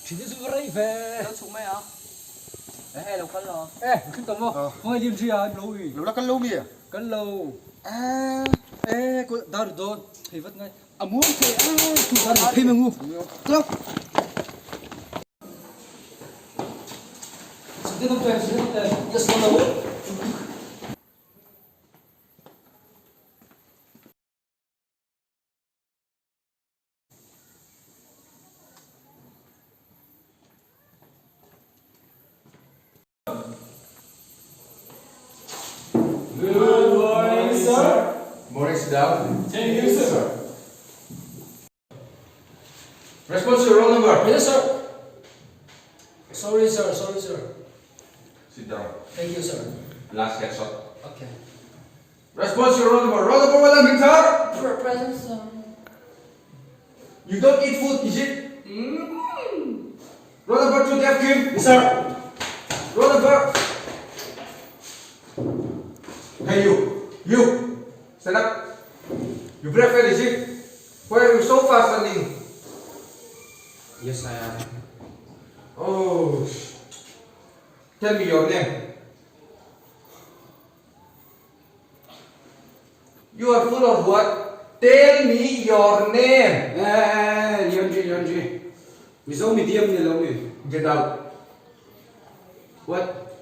Thin hi chu va rei ve. Lo chhuk mai a. E hei lo kal lo. E hrim tam maw. Khawngaih lim ṭhi a an lo i. Lo la kal lo mi? Kal lo. E ko dar dawn thei vat ngai. A muang thei a chu dar phei mai ngu. Tlo. Sinte nam te sinte nam te. Yes lo lo. Good morning, sir. Morning, sit down. Thank you, sir. Response to your roll number. Yes, sir. Sorry, sir. Sorry, sir. Sit down. Thank you, sir. Last headshot. Okay. Response your roll number. Roll number one, Victor. Present, sir. You don't eat food, is it? Mm. Roll number 2, Dev Kim. Yes, sir. Roll number. Hey, you. You. Stand up. You breakfast, is it? Why are you so fast standing? Yes, I am. Oh. Tell me your name. You are full of what? Tell me your name. Eh, Leon G, Leon G. Mizo medium ni lo mi. Get out. What?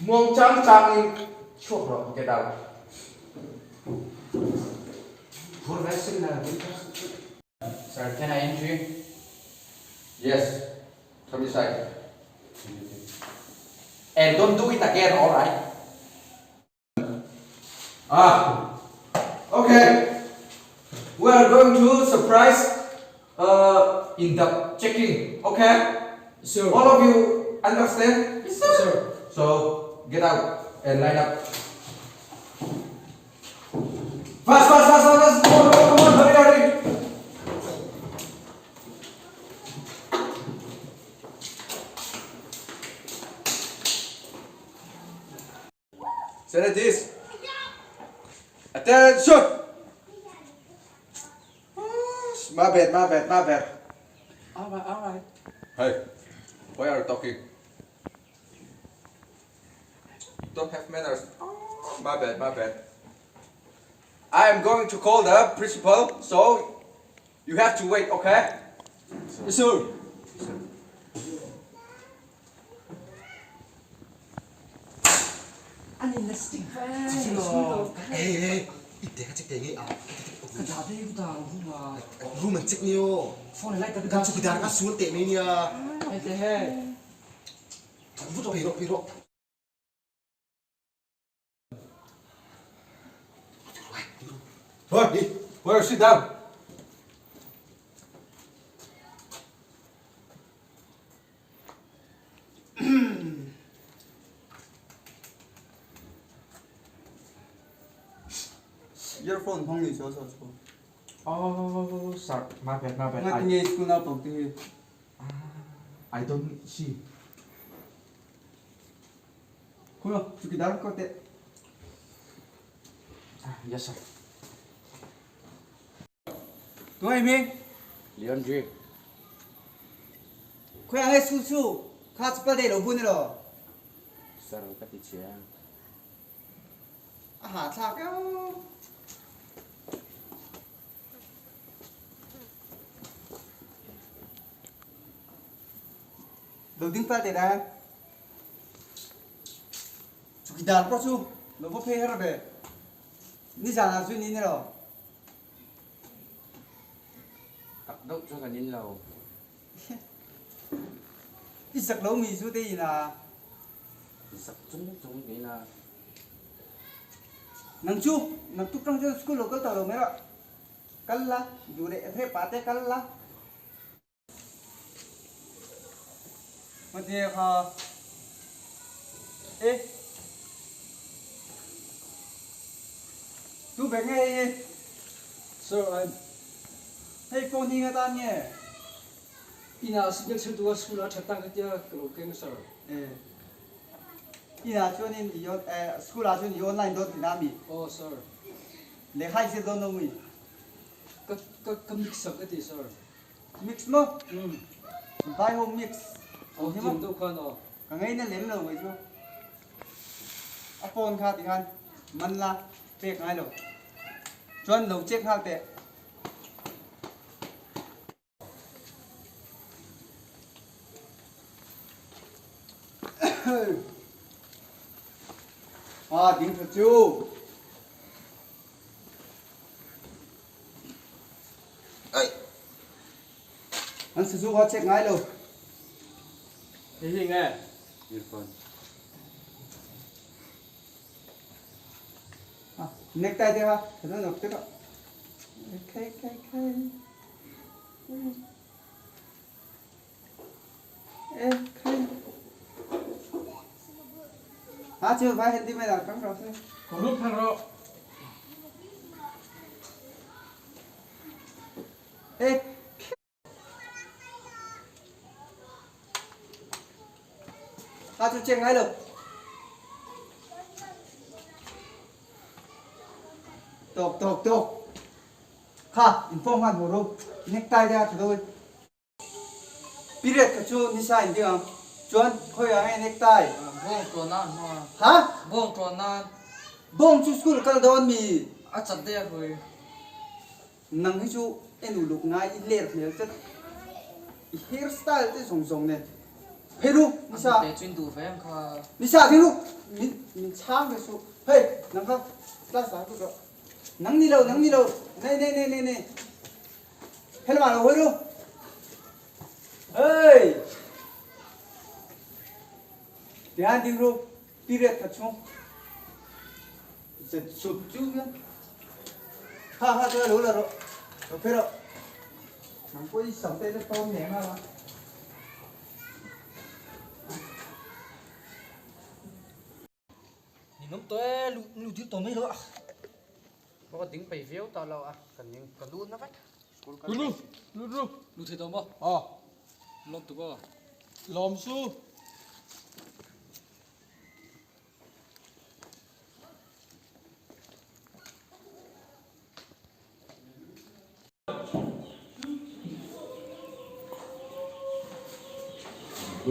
Muang chang chang in chhuak rawh. Get out. Phur ve sin na. Sir, can I entry? Yes. Come inside. And don't do it again, all right? Ah, okay. We are going to surprise uh, in the checking, okay? Sir. All of you understand? Yes, sir. Sir. So get out and line up. Fast, fast, fast, fast, fast. Come on, come on, come on. Hurry, hurry. Set this. Attention. My bad, my bad, my bad. Alright, alright. Hey, why are you talking? Don't have manners. Oh, my bad, my bad. I am going to call the principal, so you have to wait, okay? Yes, sir. An in la stick ve. Hey, hey, ipte ka check te nge a. Ka da te ku ta room a. Room an check ni o. Phone lai ta Kan chu bidar ka sul te mai nia. Hey te he. Vut ro ro ro. Hey, where sit down. Earphone hmang ni chaw chaw chaw. Oh, sorry, my bad, my bad. Nga I, tinge school na pok te hi. I don't see. Khulo, chukidar ko te. Yes, sir. Tuai mi. Leon G. Khoi ang school chu kha chapal dei lo bu ni lo. Sir, ka ti chia. A ha thlak eo. Lo ding pa te dan. Chukidar ko chu lo va phe her be. Ni zan ah cun ni lo. Tak deuh cu kan in lo. I sak lo mi cu te ina. Sak cung cung te ina. Nang cu nang tuk tang cu school lo kal to lo mera. Kal la ju le re pa te kal la. Mate kha e tu bek nge hei Sir, I'm hei phone hi nga tan nge ina signal cheu tu school a that ta ka tia ka lo keng sir. e ina chuan in i on school ah chuan i online dot tina mi Oh sir. le khai se don no mi Ka ka ka mix up ka ti sir. Mix mo? Mm. Vai ho mix. Aw thiam deuh khan aw. Ka ngaina lem lo mai chu. A phone kha ti khan man la pek ngai lo. Chuan lo check nghal teh. À, ding tha chu. Ai. An sazu kha check ngai lo. Hei hi nge? Earphone. À, necktie te kha, thadon nok te kha. Khai khai khai. E khai. Ha chưa phải hình đi mày là cắm rồi thôi. Group han ro. Ê. Ha chưa check ngay được. Tok tok tok. Kha inform khan haw ro necktie te kha tha deuh in period kha chu nisa in ding ang chuan khawi ah nge necktie Bawng tlawn nan hma. Ha? Bawng tlawn nan. Bawng chu school kal dawn mi? A chat daih a hawi. Nang hi chu en uluk ngai i ler hmel tlat i hair style te zawng zawng nen phei ru nisa. A hnute chu in duh ve ang kha. Nisa ding ru min min chhang ve suh hei nang kha class ah lut rawh. Nang ni lo, nang ni lo. Nei, nei, nei, nei, nei. Helamah lo hawi ru. Hey! Tihan ding ru. Period kha chung. Zet sut chu hian. Kha kha chu lo la ro. Lo phe ro. Nang pawh i sam te te tawm nen a. Ninawm tawh e, lu lu dil tawh mai lo a. Ka ding peih viau ta lo a, ka ning ka lu na vek. Lu lu lu lu lu thei tawh maw? Aw. Lawm tuk aw. Lawm su.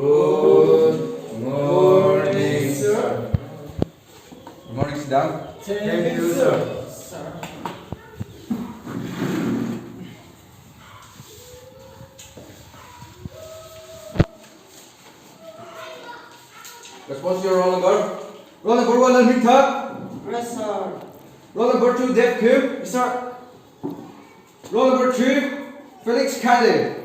Good morning, sir. Good morning, sit down. Thank you, sir. What's your roll number? Roll number one, Lam Hing Yes, sir. Roll number two, Dev Kim. Yes, sir. Roll number three, Felix Kylie.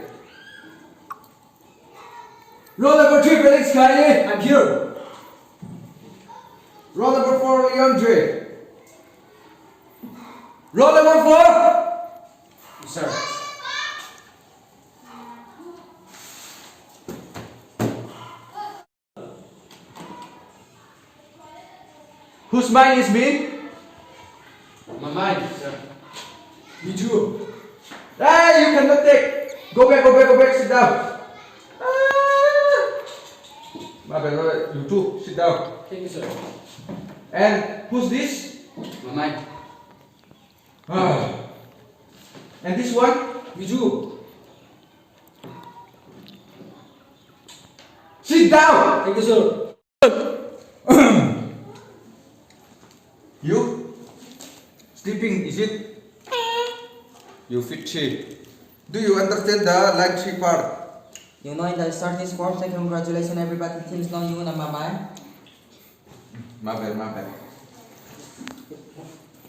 Roll number three, Felix Kylie. I'm here. Roll number four, Leon Dre. Roll number four. Sir. Whose mind is me? My mind, sir. Me too. Hey, you cannot take. Go back, go back, go back. Sit down. Ah. My bad, my bad. You too. Sit down. Thank you, sir. And who's this? My mind. Ah. And this one? Me too. Sit down. Thank you, sir. You? Sleeping, is it? You fit three. Do you understand the line three part? You know in the start this form, say congratulations everybody teams now you and mama. My bad, my bad.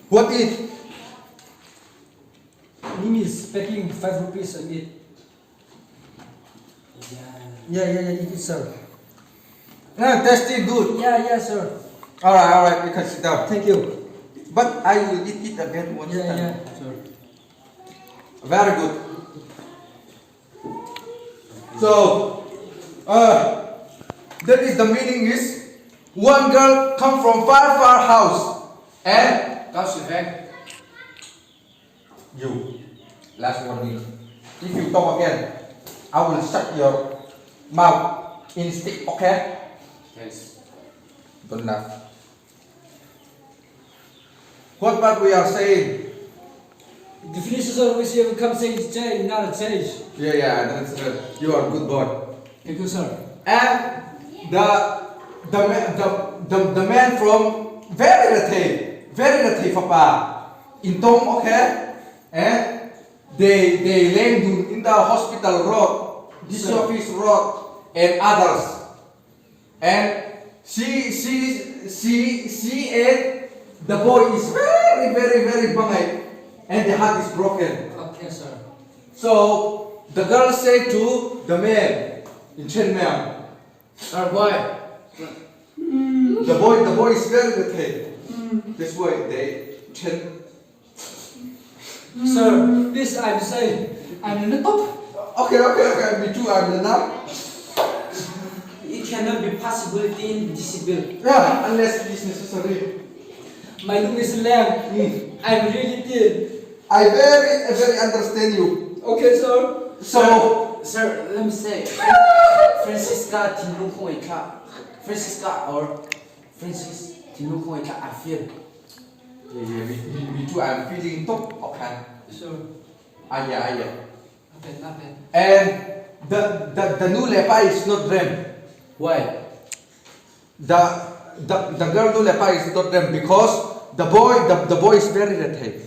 What is? Mimi is packing 5 rupees and eat. Yeah, yeah, yeah, eat it, sir. Yeah, tasty good. Yeah, yeah, sir. Alright, alright, you can sit down. Thank you. But I will eat it again once Yeah, time. yeah, sir. Very good. So, that is the meaning is one girl come from far far house and Comes with egg. you last warning. If you talk again, I will shut your mouth in stick, okay? Yes. Don't laugh. What part we are saying? Definition of which you come say change, not a change. Yeah, yeah, that's right. You are good boy. Thank you, sir. And the the the the, the man from very rethei, very rethei fapa in Tom, okay? And they they land in the hospital road, this office road, and others. And she she she she and the boy is very very very bangay, and the heart is broken. Okay, sir. So the girl said to the man in Chen Meng, Sir, boy. The boy is very irritated. That's why they Chen. Sir, please I'm say I'm in the top. Okay, okay, okay. Me too. I'm the now. It cannot be possibility in disable. Yeah, unless it is necessary. My name is Lam. I'm really thin. I very, very understand you. Okay, sir. So, Sir, let me say, Francisca thinlung khawngaih thla, Francisca or Francis thinlung khawngaih thla, I feel. Yeah, yeah, me, me, me too. I'm feeling top. Okay. Sir. Ah, yeah, ah, yeah. Not bad, not bad. And the new lepa is not them. Why? The girl new lepa is not them because the boy is very irritated.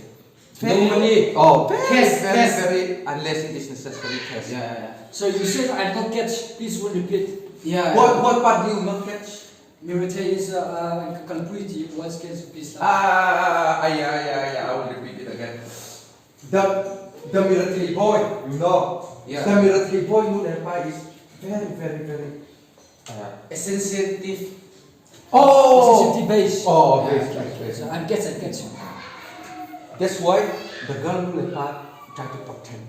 No money. Oh, very, Cash, very, cash. very, unless it is necessary cash. Yeah, yeah, yeah. So you said I not catch. Please will repeat. Yeah. What part do you not catch? Mirate is culprit. Once catch, please. Ah, yeah, yeah, yeah. I will repeat it again. The military boy, you know. Yeah. The military boy new lepa is very, very, very. Sensitive. Oh. Sensitive base. Oh, base, base, base. So I'm catch, I catch. That's why the girl who lepa try to protect.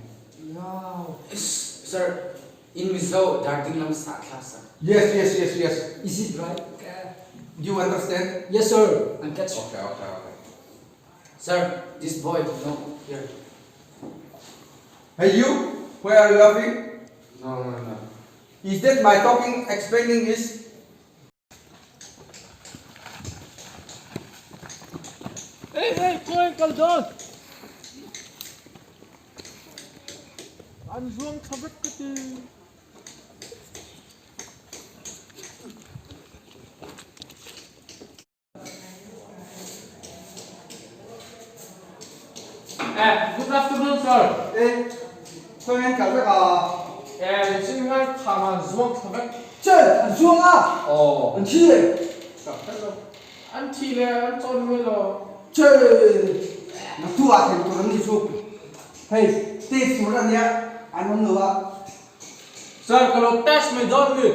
Yeah. Sir, in Mizo, darting lam sa class. Yes, yes, yes, yes. Is it right? You understand? Yes, sir. I'm catch. Okay, okay, okay. Sir, this boy, no, here. Hey, you. Why are you laughing? No, no, no. Is that my talking explaining is? Hey, hey, boy, kal don. An zuang thabak ka ti. Eh, good afternoon, sir. Eh, tôi anh cảm giác à? Eh, xin ngài thằng an zuang thabak. Chơi, anh zuang à? Oh. Anh chi? An thi le an chon me lo. Chơi, nó tu à thì tôi làm gì chú? Hey, test xuống ra nhé, anh không nữa. Sir, kalau test me don me.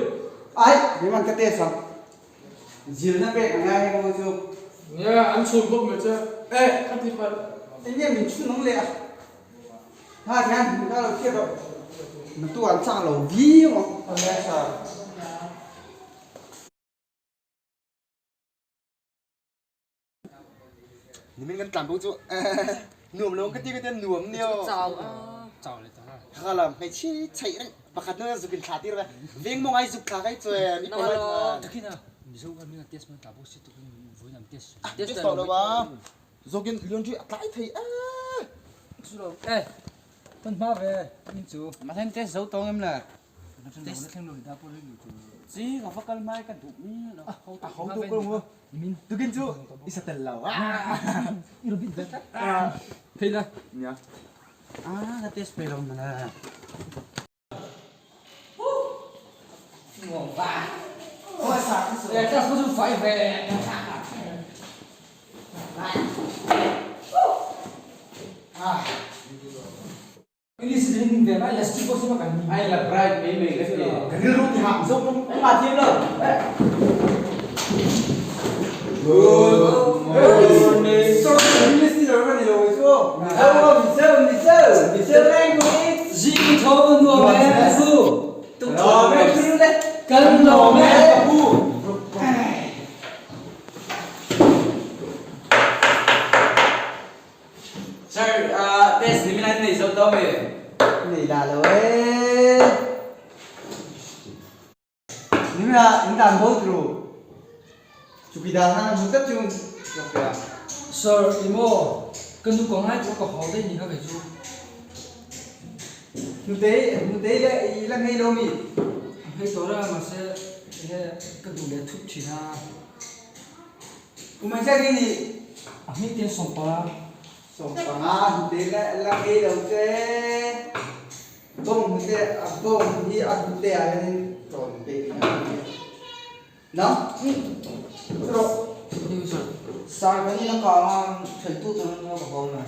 Ai, để mà cái test sao? Dìu nó bẹt ngay không chú? Yeah, an chun bốc me chứ. Eh, kan ti pa. Anh em mình chú nóng lẹ. Ha, thì anh chúng ta là kia rồi. Nó tu ăn chả lẩu ví không? Anh nghe sir. Ni min kan tlan bo chu nuam lo ka ti ka ten nuam nio. Chào à. Chào lại ta. Khalam hei chi chei reng pakhat no zukin thla tir ve veng mong ai zuk thla kai chuen i polite man. Takina, Mizo kan mina test man tabo si tukin voi nam test. Test tawh lo ba. Zokin lian chu a tlai thei a. Chu lo. Eh, pan ma ve min chu. Ma then test zo tong em la. Test thleng lo da po lu chu. Chi ka fakal mai ka du mi lo. A hau tu ko mo. Min Tukin chu isa tel lo. i ro bit ve. Thei la. Nya. À, ka test pe lo ma la. Nuam ba. Eh, class ko chu fai ve. Ah. English reading ve ma last ko su ma kan ni. Ai là bright mấy mấy cái gì. Ka ril ru ti ha zo mong ma thiam lo. Good morning. So, English teacher ka ni lo chú. Hello, Michelle, Michelle, Michelle language. Ji tho nuam me fu. Tu Lo me chú le. Kan lo me fu. Sir, test ni min an nei zo to me. Này là lo ấy. Nhưng mà những đàn bố rồi. Chú bị đàn ha, chú tất chú. Sir, imo. Ka nu ka ngai tawh ka haw daih ni kha kei chu. Hnutei hnutei le i la ngei lo mi? A ngei tawh reng a mahse enge ka duh leh thup thin a. Kum engzat nge ni? A hming te 15. 15 hnutei le la ngei lo che. Bawng hnute a bawng hi a hnute ah hianin rawn peih a ni. Na? Rawh. Sir kan in a kang a, thelh tu tur an awm a ka haw mai.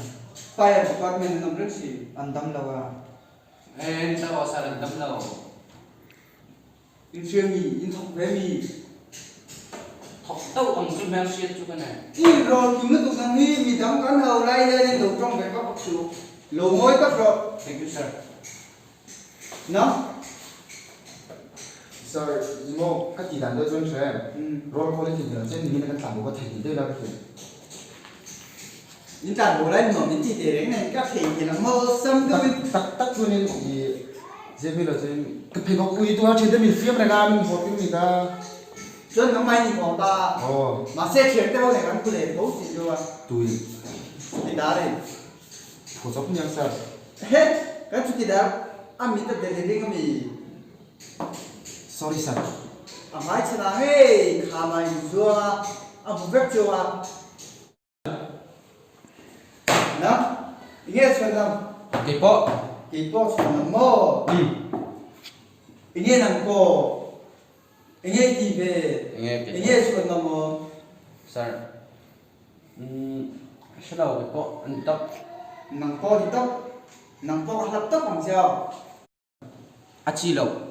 Fire department an awm reng si. An dam lo a. He ni tak aw sir an dam lo. In hria mi, in thawk ve mi. Thawk deuh ang chu hmel hriat chu ka nei. I rawn tum lutuk nang hi mi dang kan hau lai hian in lo tawng ve vak vak suh. Lo ngawi tak rawh. Thank you sir. Na? Sir, i maw ka tih dan deuh chuan hre em? Roll call i tih hmel che nimin a kan tlan bo ka theihnghilh daih la ka hria. In tlan bo lai nuam in tih teh reng nen ka theihnghilh ang maw sam deuhin. Tak tak chuanin i zep mi lo chuanin ka pheikhawk ui tura thian te min fiam reng a, min haw ping ni ka. Chuan nangmah in i haw ta a. Aw. Mahse thian te ho nen kan phu leh tho si chu a. Tui. Chutidar in. Phu chawp niang sir. He! Kan chutidar a mit a del i ring a mi? Sorry sir. A hmai chhan ah ngei kham ah in zuang a, a hmu vek chu a. Na, i nge chhuan lam? Kei pawh. Kei pawh chhuan lam maw? Umm. I nge nang pawh? I nge ti ve? I nge kei pawh. I nge chhuan lam maw? Sir. Umm, hre lo kei pawh a ni tawp. Nang pawh a ni tawp. Nang pawh ka hlap tawp ang che aw. A chi loh.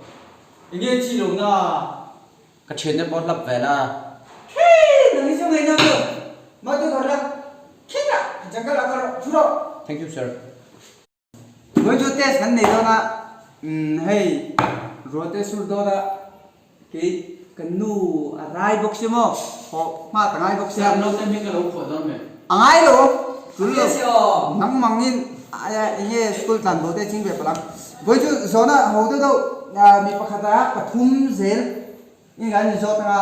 Enge chi loh na? Ka thiante pawh hlap ve la. Hei! Nang hi chu ngaihna chu. Mah tu thar la. Khitah! Jungle ah kal rawh. Thu rawh. Thank you sir. Vawi chu test kan nei dawn a, umm hei rualte sur dawn a, kei ka nu a rai bawk si maw, haw hma ta ngai bawk sia. Sir naute hming ka lo khuah dawn meh. A ngai lo, tul lo. Nangmangin enge school tlan bo te ching ve palh ang. Vawi chu zawhna ho deuh deuh mi pakhat ah pathum zel in kan in zawt anga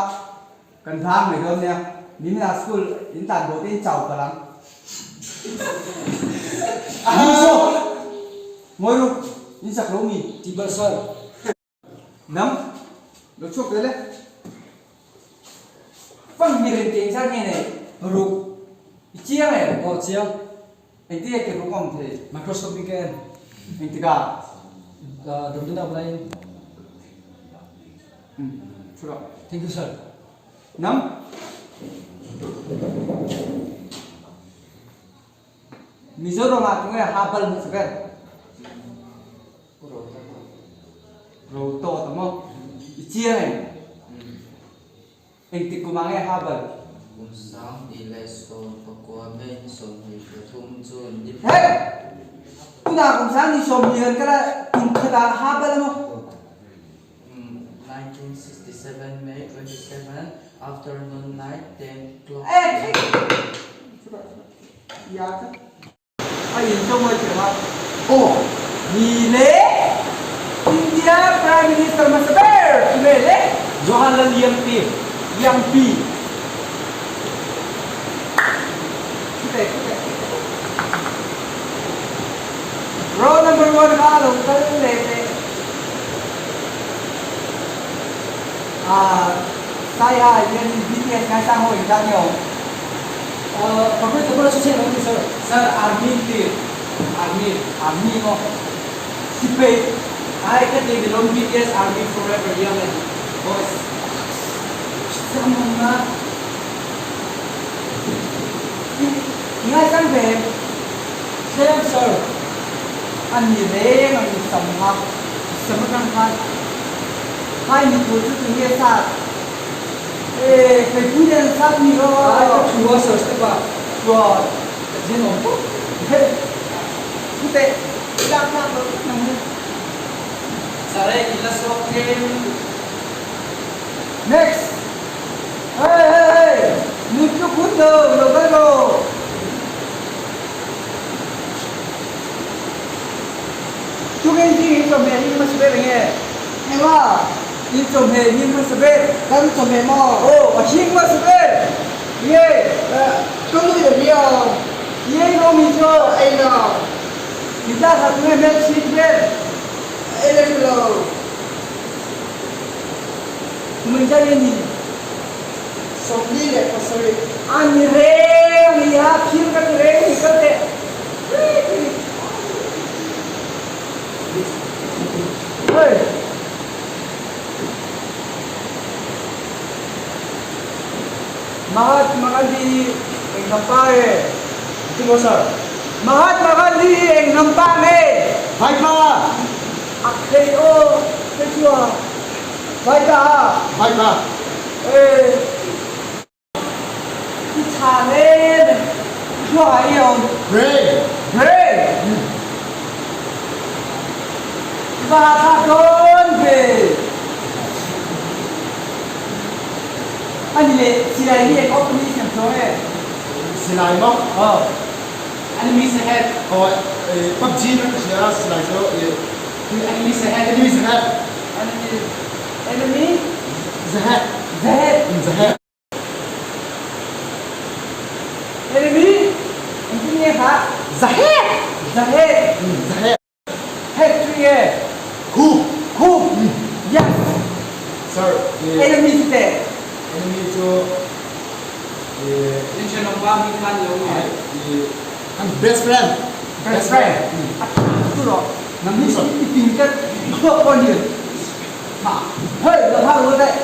kan vang mai dawn nia. Nimin ah school in tlan bo te in chau palh ang. Ngawi ruk, in sak lo mi? Tibal sir. Nang, lo chhuak ve le. Fang mi reng teng zat nge nei? Paruk. I chiang em? Aw chiang. Engtin nge ke ruk awm thei? Microscope in ka en. Engtikah? Damdawi awm laiin. Umm, thu rawh. Thank you sir. Nang. Mizoram ah tunge ha bal hmasa ber? Ro to ta maw? I chiang em? Engtik kum ah nge ha bal? Kum 2014 May 23 June ni. Hei! Tunah kum 2020 kan kal a, kum khat ah ha bal a maw? 1967 May 27 afternoon night 10 o'clock. Eh, thei! Ya ka. A in chu mawi thiam a. Aw, ni le India Prime Minister hmasa ber chu nge le? Jawaharlal Liangpi. Liangpi. Chute, chute. Row number one kha a lo kal leh teh. Ah, Saiha hian BTS ngaisang ho engzat nge awm? Pakui thawk chu chiang lo ni sir. Sir army ti army. Army maw? Sipai. Ai ka ti ni lawm BTS army forever young and boys. Sam awm na. I ngaisang ve em? Same sir. A ni reng ang i sam kha. I sam atang khan khai mitur chu tunge sat? Ee, keipui nen an sat mi aw. Ai ka thu a sir step ah chuan ka zin awm tawp. He, thu teh, i lak thlak lo tlat nang hi. Sir e, i la sawk tlem. Next! Hey, hey, hey! Nut chu khut lo, lo kal rawh. Tukin zing in chawhmeh hing hmasa ber enge? Engah? In chawhmeh hing hmasa ber. Kan chawhmeh maw? Aw, a hing hmasa ber. Nge? Ka nui leh miau. Yei lo mi chu Ei lo. Guitar kha tunge hmel chhit vel? Ei le hre lo. Kum engzat nge ni? 27. A ni reng i a phir ka ti reng ni kal teh. Hei. Mahatma Gandhi hi eng hnam pa nge? Engtin maw sir? Mahatma Gandhi hi eng hnam pa nge? Vaipa! A thei aw, thei chu a. Vaipa a? Vaipa. E. I chhan em em. I thluak ah i awm. Brain. Brain. I va hahthlak dawn ve. Ani leh silai hi eng awk ni siam chuang e. Silai maw? Aw. Enemies ahead. Aw PUBG na ka hria silai chu Enemies ahead. Enemies ahead. Enemy enemy Ahead. Ahead. Ahead. Enemy engtin nge kha? Zahet. Zahet. Zahet. Het chu nge? Khu. Khu. Yes. Sir, Enemy chu teh. Enemy chu Inthenawm pa mi khan lo nge? Kan best friend. Best friend. A tha chu rawh. Nang hi i ping tlat khuak pawh ni. Hei, lo hak lo daih.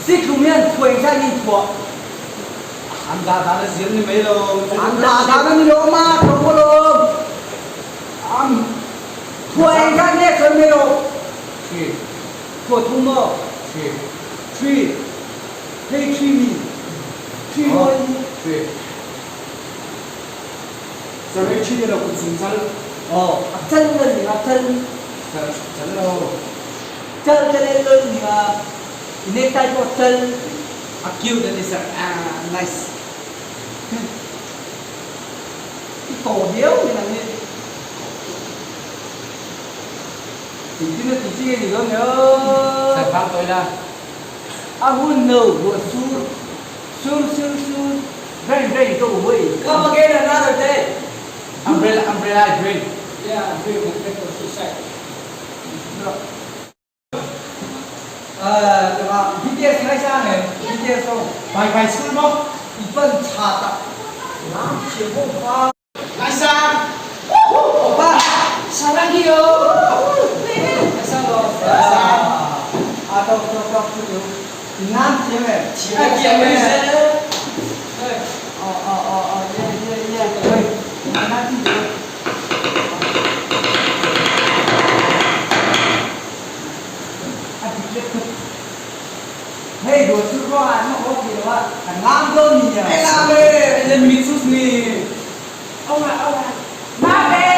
Zikhlum hian thuah engzat nge i thuah? An dah dan a zir ni mai lo. An dah dan a ni lo ma, tho maw lawm. Am thuah engzat nge sawi mai lo. Three. Thuah thum maw? Three. Three. Hei three mi. Three maw i? Three. Sir, hei three ni lo kut zung chal. Aw, a chal lal ning a chal. Sir, chal lo. Chal chal en lal ning a, i necktie pawh chal. A cute a ni sir, ah nice. I to viau ni nang hi. Engtin a ti chi nge ni dawn nia. Sir, phang tawi la. A hun no ruah sur sur sur sur rain rain go away. Come again another day. Umbrella umbrella green. Yeah, green and black also side. BTS ngai sang em BTS ho. Bai bai school maw? I pan tha tak lam thiam ho kha. Ngai sang. Opa. Sarangio. Ngai sang lo. Ngai sang. A to to to chu chu. Nam thiam em. Thiam em. Ờ ờ ờ ờ yeah yeah yeah. Oi. Nam thiam. A dik let tuk. Hei dawt cu ruangah na haw ti lo ah kan lam dawn ni a. Ai lam e, ai mit sus ni. Awa awa. Mate!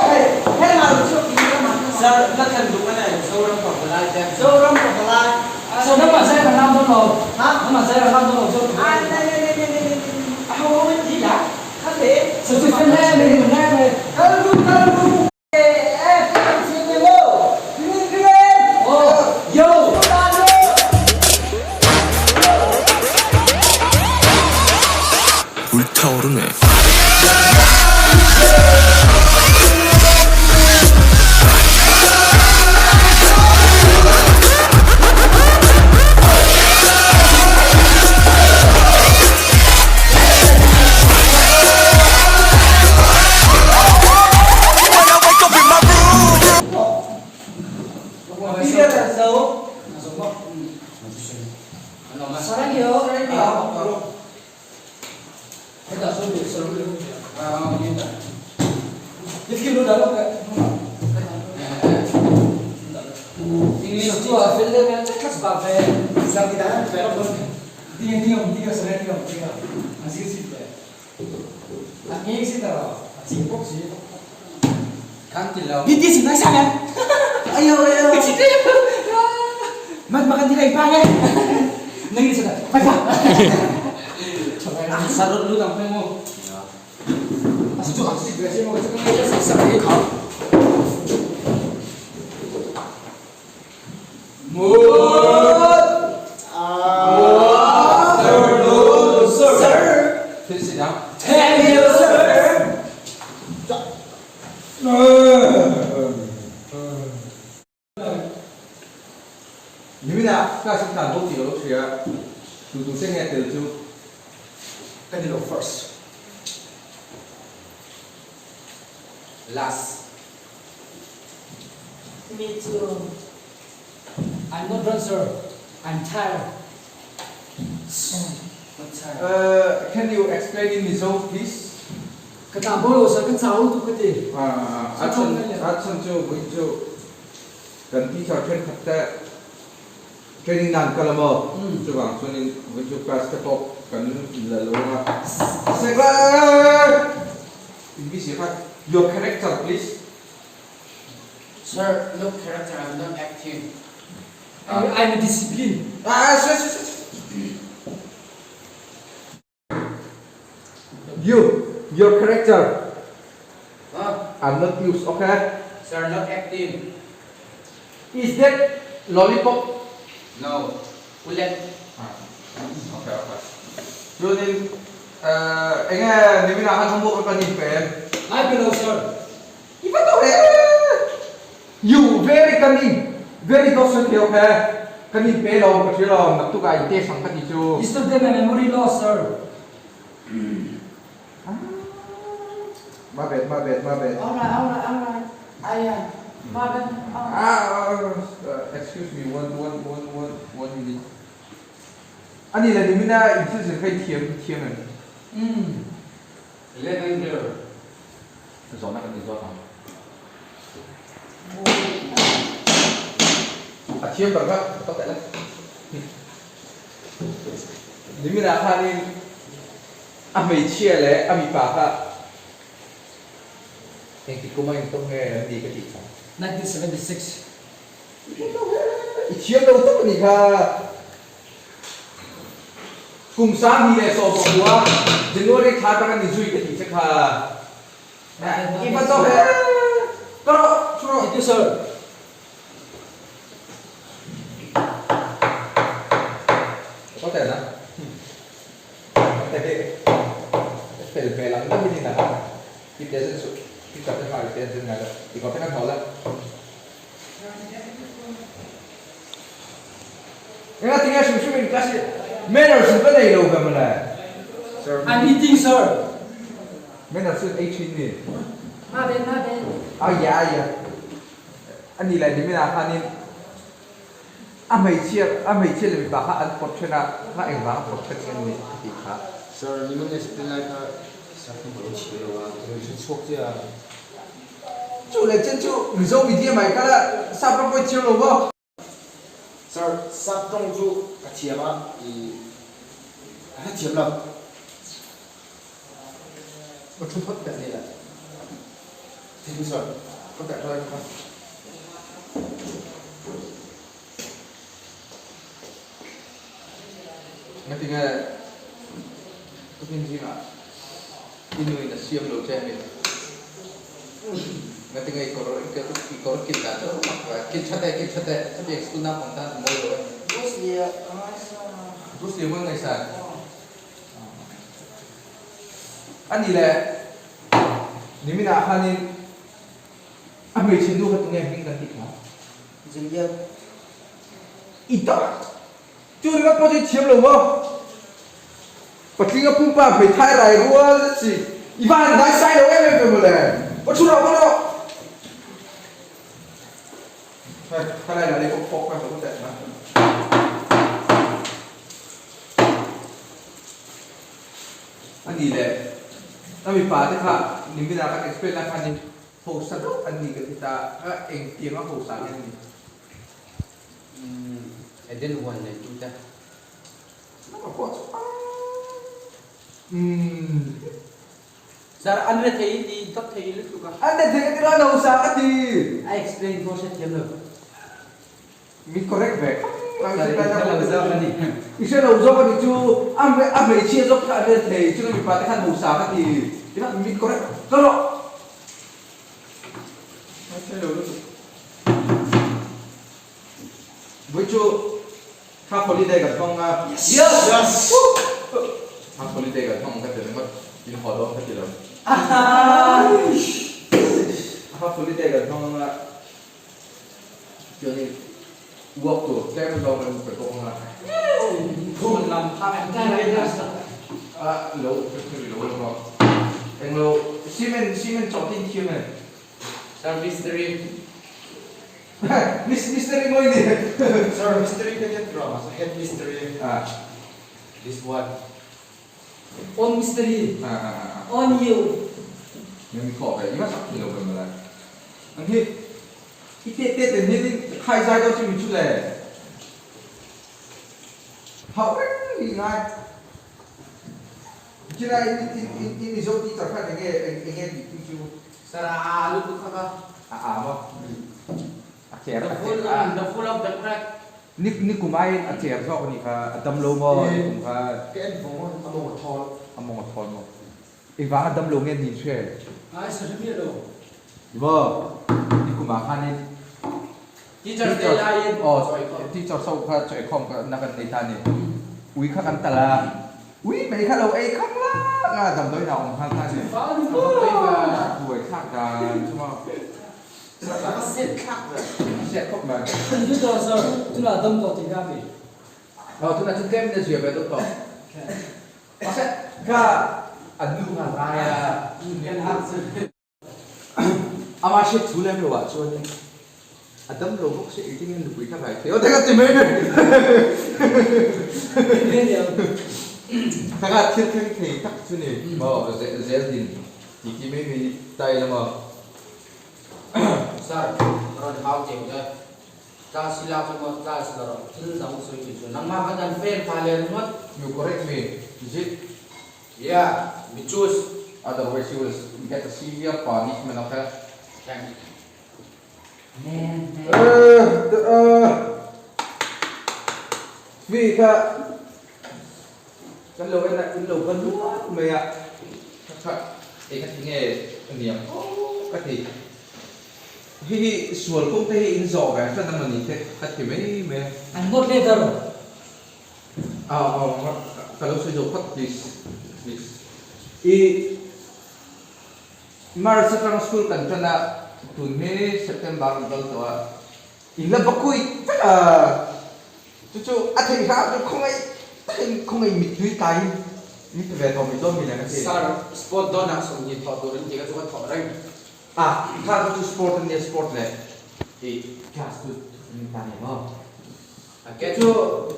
Hei, hei ma lu chuak ti ma. Sir, na thlen duk a nei, Zoram Pavalai te. Zoram Pavalai. So nama zai kan lam dawn lo. Ha? Nama zai kan lam dawn lo zo. Ah, ne ne ne ne ne ne. A ho ho ti la. Kha te. So chu sen ne ne ne ne. Kal ru kal ru. Eh, eh, sin ne mo. Green green. Oh, yo. 불타오르네. Peter là xấu. Sarangio. Heta saw leh saw leh If you know that okay. English chu a fel deuh mai class ba ve. Sir ti dan an lo dawn. Tinge tinge om tinge saw tinge om tinge a zir si te. A ngei si ta ro. A ching bawk si. Kan ti lo. BTS in ngai sang em. Ayo ayo. Mat makan di pa nge. Nang ni sa pai pa. Sarut lu tang peng mo. A su chu a si ve si mo chu ngai sa sa ke khao. Mut. Ah. Nimina class in tlan bo tih ka lo hria, tu tu che nge tel chu ka ni lo first. Last. Me too. I'm not drunk sir. I'm tired. Uh, can you explain in Mizo please? Ka tlang bo lo sir, ka chau tuk ka ti. A chan a chan chu vui chu kan teacher thenkhat te training nan kal amaw chuvang chuanin vui chu class te pawh kan la lo anga Secret! In busy kha your character please. Sir, look character, I'm not acting. I'm a discipline. Ah, sir, sir, sir. You, your character. Huh? I'm not used, okay? Sir, not acting. Is that lollipop? No. Ulet. Ah, okay, okay. Chuanin, enge niminah khan homework kan in pe em? Ngai pe lo, sir. I va to he! You very cunning, very docile thei okay? Kan in pe lo, ka hria lo, naktukah in test ang ka ti chu. Yesterday my memory lost, sir. Ma bet, ma bet, ma bet. Alright, alright, alright. Aya, ma bet. Ah, excuse me, one, one, one, one, one minute. Ani le nimina in thil zir kha i thiam, i thiam em? Umm. Lavender. Zawhna kan ti zawt ang. A thiam ber kha ka teh la. Nimina khanin a hmeichhia leh a mipa kha engtik kum a intawm nge an ni ka tih kha. 1976. I thiam lo tak a nih kha. Kum sang hi leh 19 January thla atanga ni zui ka tih che kha. I va zawh he. Ka rawh, thu rawh. Thank you sir. Ka teh na. Ka teh hi fel hmel ang deuhin in a i te zen suh. I kawr te hma i te zen ngai lo. I kawr te khan haw la. Enga tinge hrim hrim in class hi manners in ka nei lo ve mawle. I'm eating sir. Manners chu ei thin mi. Ma ben ma ben. Ai ya ai ya. Ani leh nimin ah khanin a hmeichhia a hmeichhia leh mipa kha an pawt then a, kha engvang a pawt then nge an nih ka tih kha. Sir, nimin explain lai kha sir ka hmu lo chhir lo a, ka lo hre chhuak chiah a. Chu leh chen chu Mizo media mai kal a, sap ram pawh i thiam lo maw? Sir, sap tawng chu ka thiam a, i ka hre thiam lo. Ka thu phawt teh ni le. Thank you sir, ka teh hlai kha. Ngatinge tukin zingah i nuin a siam lo che mi? Ngatinge i kawr i kawr kilh dah chu mak ve. Kilh tha teh, kilh tha teh. Chutiang school naupang tan a mawi lo em? Bruce Lee a ka ngaihsan a. Bruce Lee a mawi ngaihsan? A ni le, niminah khanin a hmeichhe nu kha tunge hming kan tih kha? Juliet. I tak! Chu ringawt pawh chu i thiam lo maw? Patling a pumpa hmeithai rai rual zet si, i va han dai sai lo em em ve mawle! Aw thu rawh, aw rawh! Hei, ka lai lah lei pawh phawk kha ka teh na. A ni le, a mipa te kha nimina kan explain na khanin hosa deuh an ni ka ti ta a, engtiang a hosa nge an ni? Umm, Eden huan nei tu te. Nangmah pawh chu umm. Sir, an re thei ti dawt thei lutuk a. An re thei ka ti lo, an hosa ka ti. A explain pawh hrethiam lo. Mi correct ve khang Sir, i hre lo zawk a ni. I hre lo zawk a ni chu a a hmeichhia zawk kha an rel thei chu mipa te khan hausa ka ti ila mi correct ka rawh. A hre lo lutuk. Vui chu half holiday kan hmang a. Yes! Yes! Half holiday kan hmang ka ti ringawt in haw dawn ka ti lo. Half holiday kan hmang anga chuanin work tur tlem zawng kan pe bawk anga. Phone lam kha an tlai lai class tak. A lo lo lo englo cement cement chawh tin thiam e. Sir mystery. Mystery mawi ni. Sir mystery ka hian drama so head mystery. Ah. This one. On mystery. Ah ah ah. On you. Nên mi khổ vậy, nhưng mà sắp thì lâu rồi mà lại. Anh hi. I tê tê tiền hi đi khai ra đâu chứ mình chút lệ. Hậu ấy ngay. Chỉ là in in in in mi zo ti tar khan enge enge ti tu chu. Sir a lu tu kha ka. A a mo. A cher The a full cher. the full of the crack. Ni ni kumai a cher zawk ani kha a dam lo maw ni kum kha. Ka en vawng a mawng a thawl. A mawng a thawl maw. Engvang a dam lo nge ni hre. Ai sa hre miah lo. Ni maw ni kumah khanin. Teacher te laiin aw teacher so kha chawi khawm ka na kan nei ta ni. Ui kha kan tal a. Ui mai kha lo ei khang lang a damdawi hna awm nghal ta ni. Buai thlak dan chu maw. A set thlak ve. A set khawp mai. Ni tawh sir, tunah dam tawh tih na mi. Aw tunah chu tlem in a zia ve deuh tawh. Mahse ka an nu kha rai a. Kan hak chu. Amah hriat thu lem lo ah chuanin a dam lo bawk si engtin nge nupui kha rai thei aw te ka ti mai mai. Taka thil thleng thei tak chu ni maw zel din ti ti mai mai ta ila maw. Sir, rawn hau cheu che. Class i lak emaw class la rawh thil dang sawi thin chu nangmah khan an fail pha leh ringawt. You correct me, is it? Yeah, mi choose. Otherwise you will get a severe punishment, okay? Thank you. Fi kha kan lo en a in lo va luat mai a kha kha eng a ti nge a niang aw ka ti hi hi sual kawng te hi in zawh ve hran a mawni te ka ti mai mai a. An ngawt leh dar. Aw aw ka lo sawi zawh phawt please please i. March atang school kan tan a, tun hi September kan kal tawh a, in la bakui vek a, chu chu a theih hram chu khawngaih takin khawngaih mittui tlaiin min pe ve tawh mai dawn mi le ka ti. Sir, sport dawnah sawmhnih thawh tur an ti kha chu ka thawh reng. A, kha chu chu sport a nia, sport leh i class chu min ta ni maw? Okay. Chu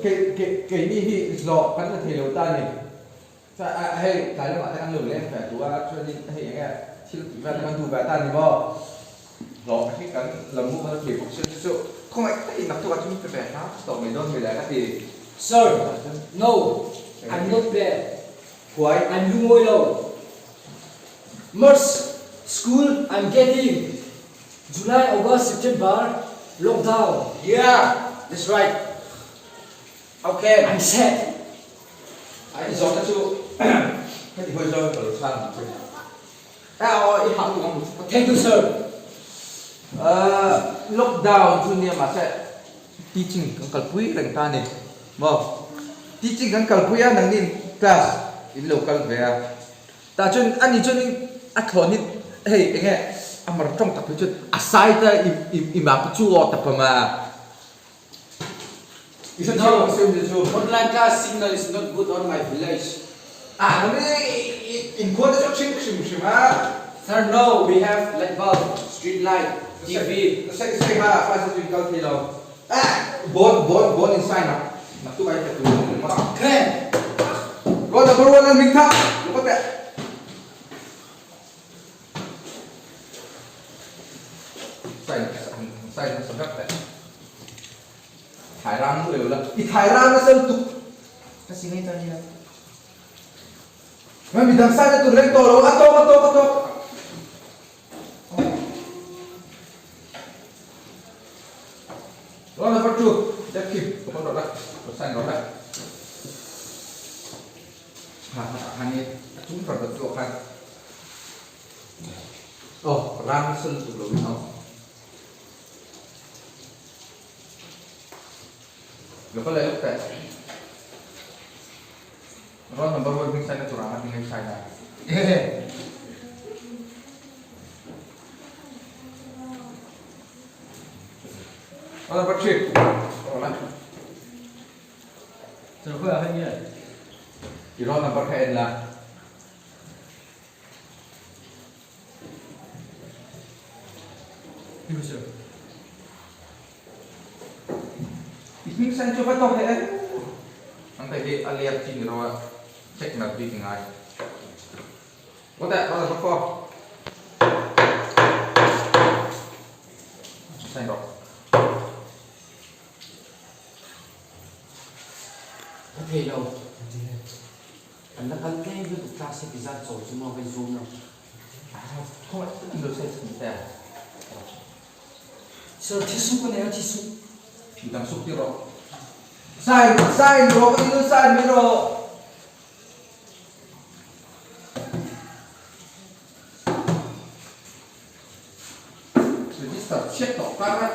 kei kei keini hi zawh kan la thei lo ta ni. Hei tlai lamah te kan lo leng ve duh a, chuanin hei eng nge thil tih vel te kan duh ve ta ni maw? Hlawh hi kan la mu kan la thei bawk sia chu chu khawngaih takin naktuk ah chuan pe ve hram tawh mai dawn mi le ka ti. Sir, no, I'm not bad. Huai. I'm lungawi lo. March, school I'm getting. July, August, September, lockdown. Yeah, that's right. How can? I'm sad. A i zawhna chu heti hawi zawng ka lo chhan ang che. A aw i hah lutuk ang. Thank you sir. Lockdown chu nia mahse teaching kan kalpui reng ta a ni maw? Teaching kan kalpui a nangni class in lo kal ve a. Tah chuan ani chuanin a thlawn in hei eng nge a mar tawng tak phei chuan a side a i map chu aw ta pam a. No, online class signal is not good on my village. Ah, nang in khua te chu hrim hrim hrim a. Sir, no, we have light bulb, street light, TV. Sei sei ha, class chu in kal thei lo. Ah, bon bon bon in sign up. Nak tu ai ta tu. Okay. Roll number 1 an ming tha. Look at that. Sign hmasa vek teh. Thai ram nu lo la. I thai ram nasa lutuk. Ka si ngei ta nia. Mai midang sign na tur reng tawh lo. A tawk a tawk a tawk. Roll number 2. Left kick. Open rawh la. Sign rawh la. Ha ha ha ni a chung ber ber chu khan. Aw rang nasa lutuk lo in aw. Lo ka leh lawk teh. Roll number one hming sign na tur ang a hming a i sign a. Roll number 3. Sir khawiah khan nge? I roll number kha en la. Thank you sir. I hming sign chu va tawk leh e. An ta hi a lep chi ni lo a, check nat bik ngai. What the, roll number 4. Sign rawh. Ka thei lo. An la kal tlem lutuk class hi ti zat chaw chu maw kan zoom lo. Sir thisuk a nei a thisuk. Midang suk tir rawh. Sign sign rawh ka ti chu sign mai rawh. Register chhiat tawh kar a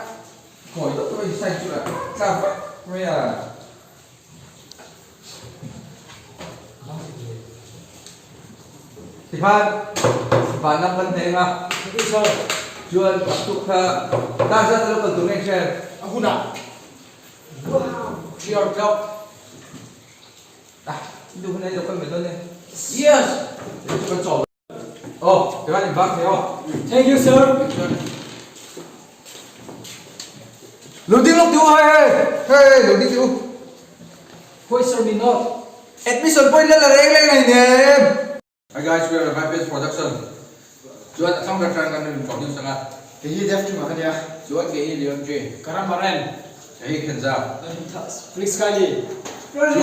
kawi deuh deuh a in sign chu a tlar vek mai a. Tikhan van lam kan hneng a, chuan tuk kha dar zat a lo kal tur nge hre? A hunah. 3 o'clock. Ah, i duh hunah i lo kal mai dawn e. Yes! Kan chawl. Aw, tikhan in bak thei aw. Thank you sir. Lo ding lawk tih u hei hei hei lo ding tih u. Khawi sir min nawt. Admission point la la reng reng nei nem. Hi guys, we are Vipers Production. Chuan a thlang ber tan kan introduce ang a. Kei hi Dev Chunga ka nia. Chuan kei hi Leon Tree. Ka ram a rem. Kei hi Khenza. Please Kylie. Chuan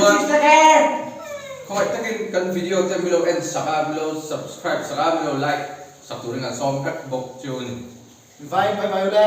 khawngaih takin kan video te milo en sak a, milo subscribe sak a, milo like sak turin kan sawm vek bawk chu a ni. Vai, bye bye ule.